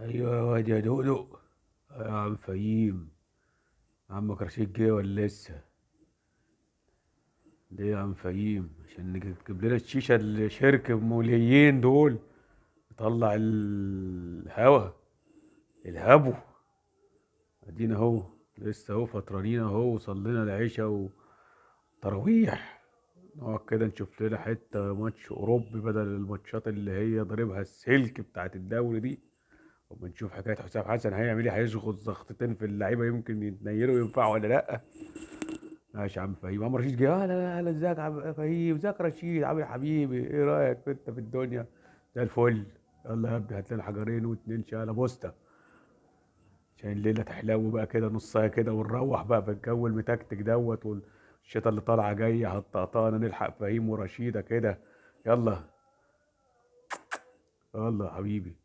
ايوه يا واد يا دقدق، يا عم فهيم. عمك رشيد جه ولا لسه؟ ليه يا عم فهيم؟ عشان تجيب لنا الشيشة الشرك الموليين دول، نطلع الهوا الهبو. ادينا اهو لسه اهو فطرانين اهو، وصلينا العشاء وتراويح، نقعد كده نشوف لنا حتة ماتش اوروبي بدل الماتشات اللي هي ضاربها السلك بتاعت الدوري دي. وبنشوف حكاية حسام حسن هيعمل ايه، هيشغط زغطتين في اللعيبة يمكن يتنيلوا ينفعوا ولا لا. ماشي يا عم فهيم. عم رشيد جه، اهلا اهلا، ازيك يا عم فهيم، ازيك يا رشيد، عامل إيه حبيبي، ايه رايك انت في الدنيا؟ زي الفل. يلا يا ابني هات لنا حجرين واتنين شاله بوسته عشان الليلة تحلو بقى كده نصها كده، ونروح بقى في الجو المتكتك دوت، والشتا اللي طالعه جاية هتطقطقنا، نلحق فهيم ورشيده كده. يلا يلا يا حبيبي.